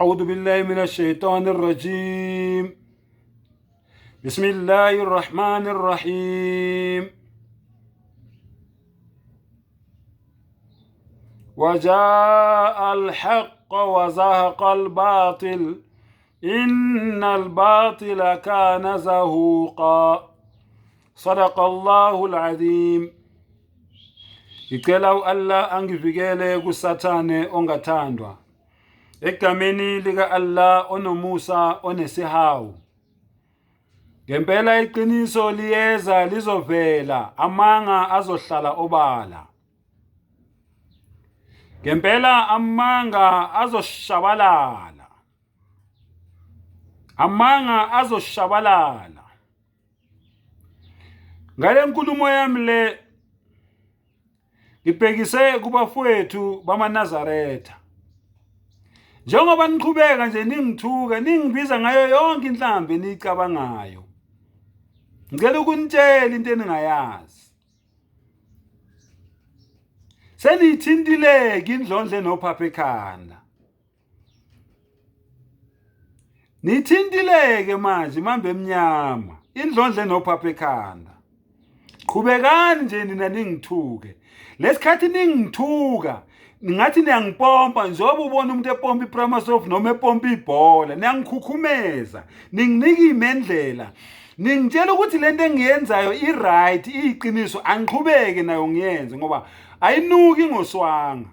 أعوذ بالله من الشيطان الرجيم بسم الله الرحمن الرحيم وجاء الحق وزهق الباطل إن الباطل كان زهوقا صدق الله العظيم. Ngicela u-Allah angivikele kuSathane ongathandwa. Egameni lika-Allah onomusa onesihawu. Ngempela iqiniso liyeza lizovela, amanga azohlala obala. Ngempela amanga azoshabalala. Amanga azoshabalala. Ngale nkulumo yami le ngibhekise kubafowethu bamaNazaretha. Njengoba niqhubeka nje ningithuka ningibiza ngayo yonke inhlambi eniyicabangayo. Ngicela ukunitshela into eningayazi. Seniyithintile-ke indlondlo enophapha ekhanda. Nithintileke manje mambe emnyama indlondle nophapha ekhanda. Qhubekani nje nina ningithuke. Lesikhathi ningithuka ngathi niyangipompa njengoba ubona umuntu epompa iPramasoft noma epompa ibhola niyangikhukhumeza ninginika imendlela ningitshela ukuthi lento engiyenzayo i-right iyiqiniso angiqhubeke nayo ngiyenze ngoba ayinuki ngoswanga.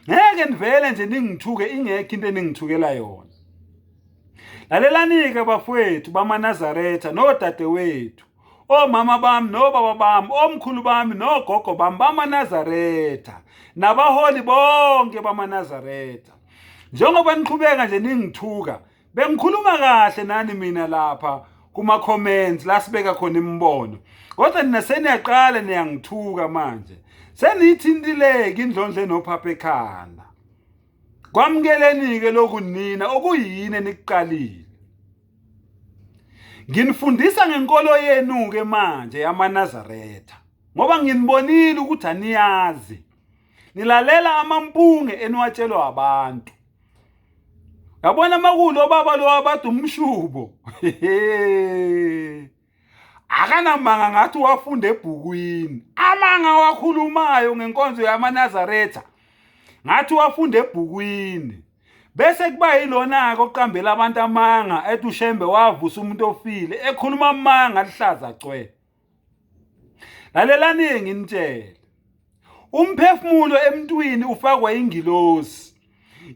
Ngeke nivele nje ningithuke ingekho into eningithukela yona. Lalelani-ke bafowethu bamaNazaretha nodadewethu, omama bami nobaba bami, omkhulu bami nogogo bami bamaNazaretha nabaholi bonke bamaNazaretha. Njengoba niqhubeka nje ningithuka, Bengikhuluma kahle nani mina lapha kuma comments la sibeka khona imibono. Kodwa nina seniyaqala niyangithuka manje. Seniyithintileke indlondlo enophapha ekhanda. Kwamukeleni-ke lokhu nina okuyini enikuqalile. Nginifundisa ngenkolo yenu-ke manje yamaNazaretha ngoba nginibonile ukuthi aniyazi. Nilalela amampunge eniwatshelwa abantu. Yabona makulo baba lo abade umshubo. Akanamanga ngathi wafunda ebhukwini. Amanga wakhulumayo ngenkonzo yamaNazaretha. Ngathi wafunda ebhukwini. Bese kuba yilona-ke oqambela abantu amanga ethi uShembe wavusa umuntu ofile ekhuluma amanga alihlaza cwe. Lalelani nginitshele. Umphefumulo emntwini ufakwa ingilosi.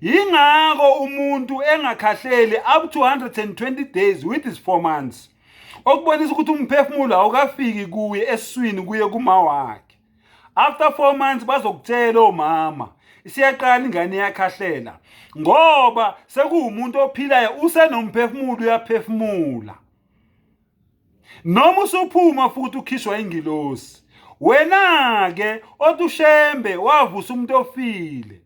Yingakho umuntu engakhahleli up to 120 days with his 4 months. Okubonisa ukuthi umphefumulo awukafiki kuye esiswini kuye kuma wakhe. After 4 months bazokutshela omama isiyaqala ingane iyakhahlela ngoba sekuwumuntu ophilayo usenomphefumulo uyaphefumula. Noma usuphuma futhi ukhishwa ingilosi. Wena-ke othi uShembe wavusa umuntu ofile.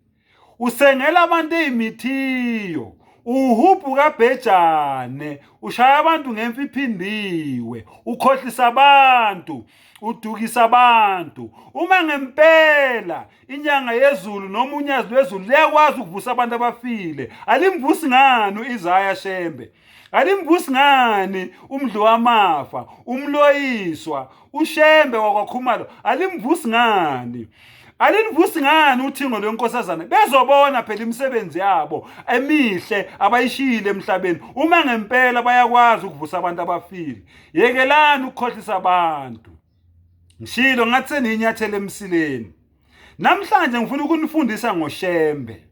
Usengela abantu ezimithiyo. Uhubhu kabhejane, ushaya abantu ngemfi iphindiwe, ukhohlisa abantu, udukisa abantu. Uma ngempela inyanga yezulu noma unyazi lwezulu liyakwazi ukuvusa abantu abafile, alimvusi ngani uIsaya Shembe? Alimvusi ngani umdli wamafa, umloyiswa, uShembe wakwaKhumalo, alimvusi ngani? Alinivusi ngani uthingo lwenkosazana? Bezobona phela imisebenzi yabo emihle abayishiyile emhlabeni. Uma ngempela bayakwazi ukuvusa abantu abafile. Yekelani ukukhohlisa abantu. Ngishilo ngathi seniyinyathela emsileni. Namhlanje ngifuna ukunifundisa ngoShembe.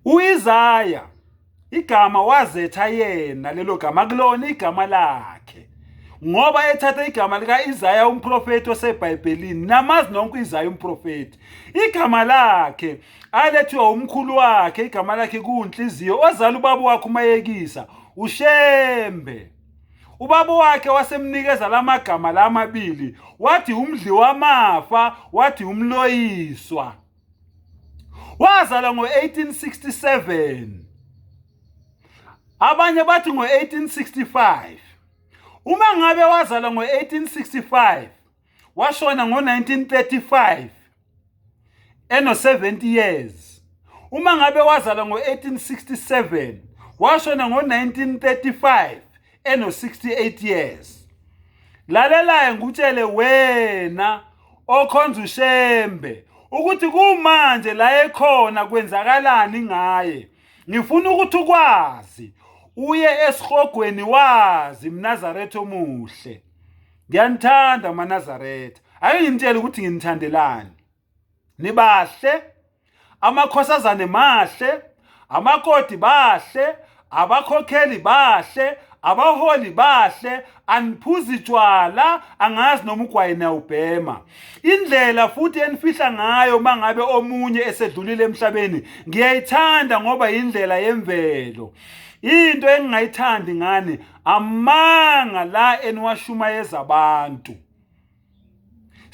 UIsaya igama wazetha yena lelo gama kulona igama lakhe ngoba ethatha igama lika-Isaya umprofeti oseBhayibhelini namazi nonke uIsaya umprofeti igama lakhe alethiwa umkhulu wakhe igama lakhe kuwunhliziyo ozala ubaba wakhe uMayekisa uShembe ubaba wakhe wasemnikeza lamagama lamabili wathi umdli wamafa wathi umloyiswa Wazalwa ngo-1867. Abanye bathi ngo-1865. Uma ngabe wazalwa ngo-1865 washona ngo-1935 eno-70 years. Uma ngabe wazalwa ngo-1867 washona ngo-1935 eno-68 years. Lalelayo ngikutshele wena okhonza uShembe ukuthi kumanje la ekhona kwenzakalani ngaye. Ngifuna ukuthi ukwazi uye esihogweni wazi mNazaretha omuhle. Ngiyanithanda maNazaretha. Ake nginitshele ukuthi nginithandelani. Nibahle, amakhosazane mahle, amakoti bahle, abakhokheli bahle, abaholi bahle, aniphuzi tshwala, angazi noma ugwayi niyawubhema. Indlela futhi enifihla ngayo mangabe omunye esedlulile emhlabeni ngiyayithanda ngoba indlela yemvelo. Into engingayithandi ngani amanga la eniwashumayeza abantu.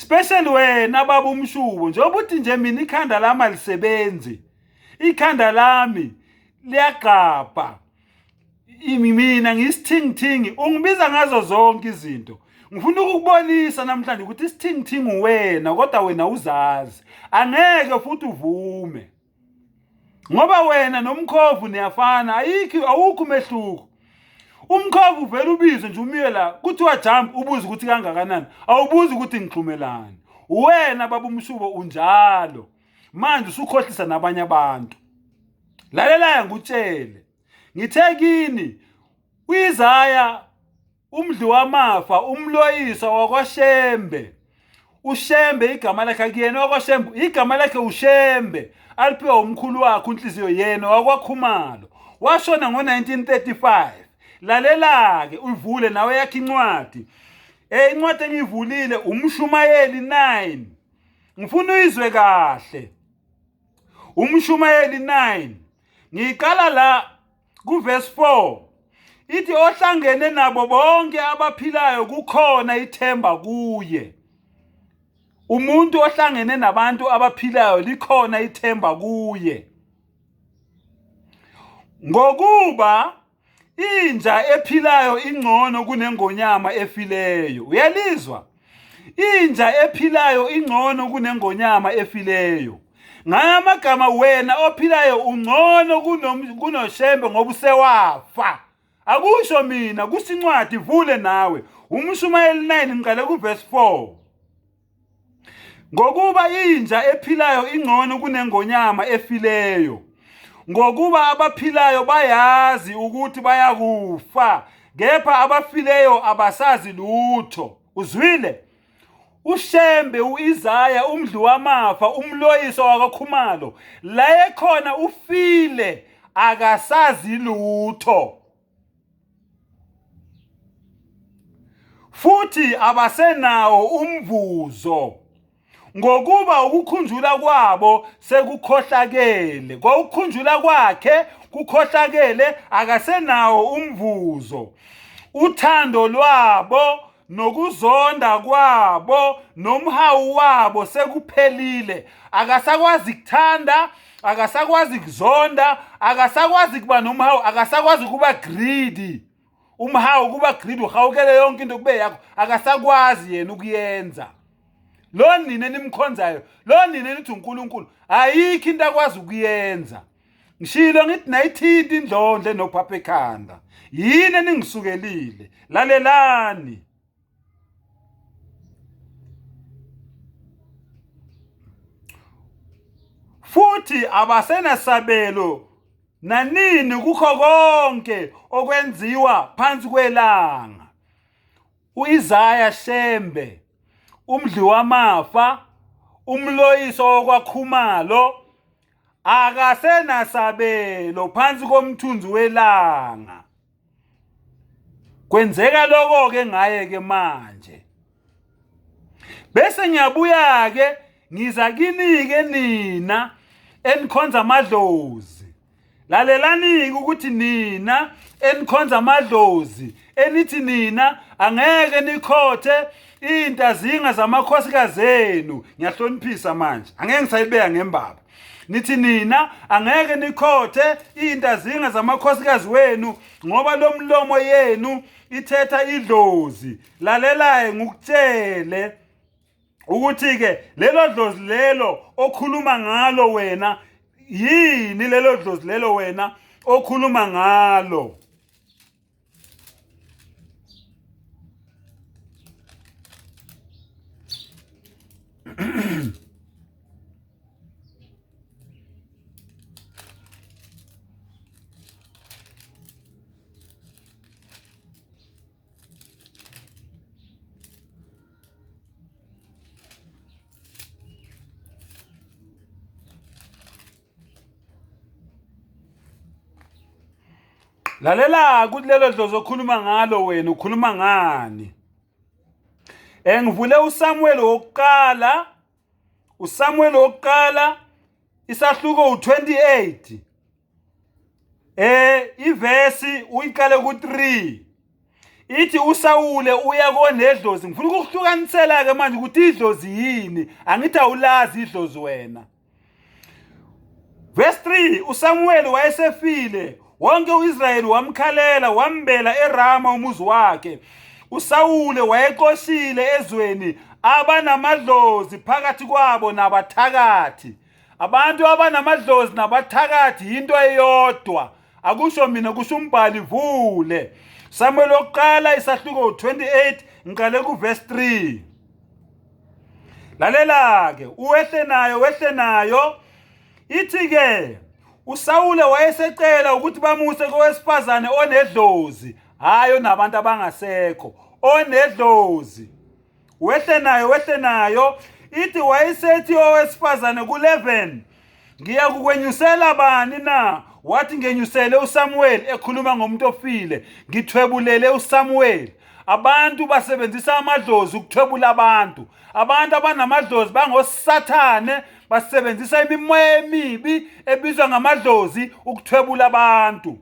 Special wena baba umshubo njengoba uthi nje mina ikhanda lami alisebenzi. Ikhanda lami liyagqabha. Mina ngisithingithingi ungibiza ngazo zonke izinto. Ngifuna ukukubonisa namhlanje ukuthi isithingithingi wena kodwa wena uzazi. Angeke futhi uvume. Ngoba wena nomkhovu niyafana ayikho awukho umehluko. Umkhovu uvela ubizwe nje umiwe la kuthiwa jump ubuze ukuthi kangakanani awubuzi ukuthi ngixhumelani. Wena baba umshubo unjalo. Manje usukhohlisa nabanye abantu. Lalela ngikutshele. Ngithe kini uIsaya umdli wamafa umloyisa wakwaShembe uShembe igama lakhe akuyena wakwaShembe igama lakhe uShembe aliphiwa umkhulu wakhe unhliziyo yena wakwaKhumalo washona ngo-1935 lalela-ke uyivule nawe yakhe incwadi um incwadi engiyivulile umshumayeli 9 ngifuna uyizwe kahle umshumayeli 9 ngiqala la kuverse 4 ithi ohlangene nabo bonke abaphilayo kukhona ithemba kuye umuntu ohlangene nabantu abaphilayo likhona ithemba kuye ngokuba inja ephilayo ingcono kunengonyama efileyo uyalizwa inja ephilayo ingcono kunengonyama efileyo ngaye amagama wena ophilayo ungcono kunoshembe ngoba usewafa akusho mina kusincwadi vule nawe umshumayeli 9 ngiqale kuverse 4 Ngokuba inja ephilayo ingcono kunengonyama efileyo. Ngokuba abaphilayo bayazi ukuthi bayakufa, kepha abafileyo abasazi lutho. Uzwile? uShembe uIsaya umdli wamafa umloyiso wakwaKhumalo la ekhona ufile akasazi lutho. Futhi abasenawo umvuzo ngokuba ukukhunjula kwabo sekukhohlakele kwawukhunjula kwakhe kukhohlakele akasenawo umvuzo uthando lwabo nokuzonda kwabo nomhawu wabo sekuphelile akasakwazi kuthanda akasakwazi kuzonda akasakwazi kuba nomhawu akasakwazi kuba greedy umhawu kuba greedy uhawukele yonke into kube yakho akasakwazi yena ukuyenza lo nina enimkhonzayo lo nina enithi uNkulunkulu ayikho into akwazi ukuyenza ngishilo ngithi nayithinta indlondle nophapha ekhanda yini eningisukelile lalelani futhi abasenasabelo nanini kukho konke okwenziwa phansi kwelanga uIsaya Shembe umdli wamafa umloyiso wakwaKhumalo akasenasabelo phansi komthunzi welanga kwenzeka lokho ke ngaye ke manje bese ngiyabuya ke ngiza kinike nina enikhonza amadlozi lalelani ukuthi nina enikhonza amadlozi enithi nina angeke nikhothe iy'ntazinga zamakhosikazi enu ngiyahloniphisa manje angeke ngisayibeka ngembaba nithi nina angeke nikhothe iy'ntazinga zamakhosikazi wenu ngoba lo mlomo yenu ithetha idlozi lalelayo ngikutshele ukuthi-ke lelo dlozi lelo okhuluma ngalo wena Yini lelo dlozi lelo wena okhuluma ngalo? Lalela ukuthi lelo dlozi okhuluma ngalo wena ukhuluma ngani. Engivule uSamuel wokuqala, uSamuel wokuqala isahluko u28. Ivesi uyiqale ku3. Ithi uSawule uya konedlozi. Ngifuna ukukuhlukanisela ke manje ukuthi idlozi yini. Angithi awulazi idlozi wena. Verse 3 uSamuel wayesefile wonke uIsrayeli wamkhalela wambela eRama umuzi wakhe. uSawule wayexoshile ezweni abanamadlozi phakathi kwabo nabathakathi. Abantu abanamadlozi nabathakathi yinto eyodwa. Akusho mina kusho umbhali vule. Samuel wokuqala isahluko 28 ngiqale kuverse 3. Lalela ke uwehle nayo wehle nayo ithi ke uSawule wayesecela ukuthi bamuse kowesifazane onedlozi hayi onabantu abangasekho onedlozi wehle nayo wehle nayo ithi wayesethi owesifazane ku-11 ngiyakukwenyusela bani na wathi ngenyusele uSamuel ekhuluma ngomuntu ofile ngithwebulele uSamuel abantu basebenzisa amadlozi ukuthwebula abantu abantu abanamadlozi bangosathane basebenzisa imimoya emibi ebizwa ngamadlozi ukuthwebula abantu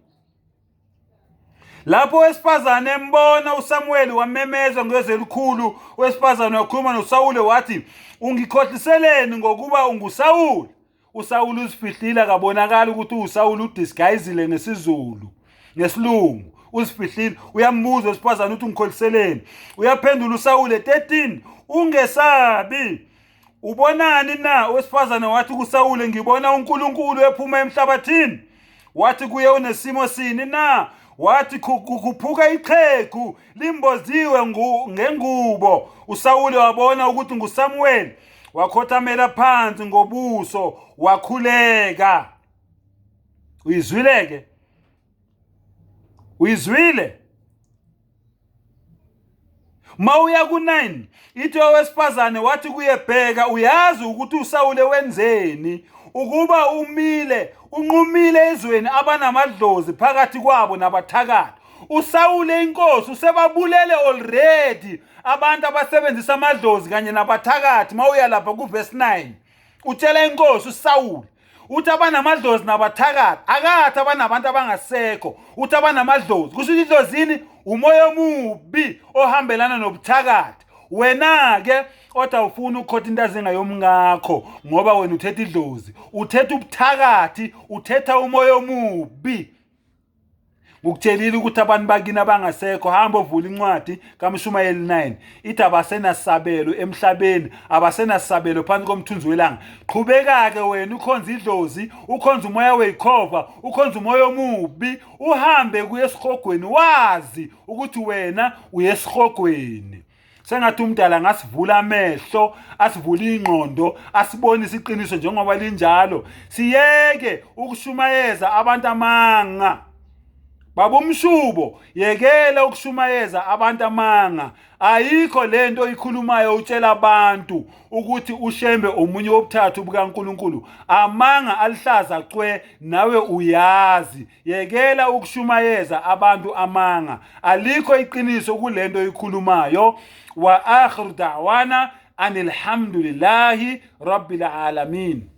Lapho owesifazane embona uSamuweli wamemeza ngezwi elikhulu, owesifazane wakhuluma noSawule wathi, Ungikhohliseleni ngokuba unguSawule? uSawule uzifihlile akabonakali ukuthi uSawule udisguisile ngesiZulu, ngesilungu. Uzifihlile, uyambuza owesifazane ukuthi ungikhohliseleni. Uyaphendula uSawule 13, ungesabi. Ubonani na? Owesifazane wathi kuSawule, ngibona uNkulunkulu ephuma emhlabathini. Wathi kuye, unesimo sini na? Wathi, kukhuphuka ixhegu limboziwe ngengubo. uSawule wabona ukuthi nguSamuweli, wakhothamela phansi ngobuso wakhuleka. Uyizwile ke? Uyizwile? Mawuya ku-9 ithi owesifazane wathi kuye bheka uyazi ukuthi uSawule wenzeni ukuba umile unqumile ezweni abanamadlozi phakathi kwabo nabathakathi uSawule inkosi usebabulele already abantu abasebenzisa amadlozi kanye nabathakathi mawuya lapha kuverse 9 utshela inkosi uSawule uthi abanamadlozi nabathakathi akathi abanabantu abangasekho uthi abanamadlozi kusho ukuthi idlozini umoya omubi ohambelana nobuthakathi wena-ke othi awufuni ukukhotha into azinga yomngakho ngoba wena uthetha idlozi uthetha ubuthakathi uthetha umoya omubi Ngikutshelile ukuthi abantu bakini abangasekho hamba ovula incwadi kaMshumayeli 9 ithi abasenasabelo emhlabeni abasenasabelo phansi komthunzi welanga qhubeka-ke wena ukhonza idlozi ukhonza umoya weyikhova ukhonza umoya omubi uhambe kuye esihogweni wazi ukuthi wena uye esihogweni sengathi umdala angasivula amehlo asivule ingqondo asibonise iqiniso njengoba linjalo siyeke ukushumayeza abantu amanga baba umshubo yekela ukushumayeza abantu amanga ayikho lento oyikhulumayo utshela abantu ukuthi ushembe omunye wobuthathu bukaNkuluNkulu amanga alihlaza cwe nawe uyazi Yekela ukushumayeza abantu amanga. Alikho iqiniso kulento oyikhulumayo. Wa akhiru da'wana anilhamdulillahi rabbil alamin.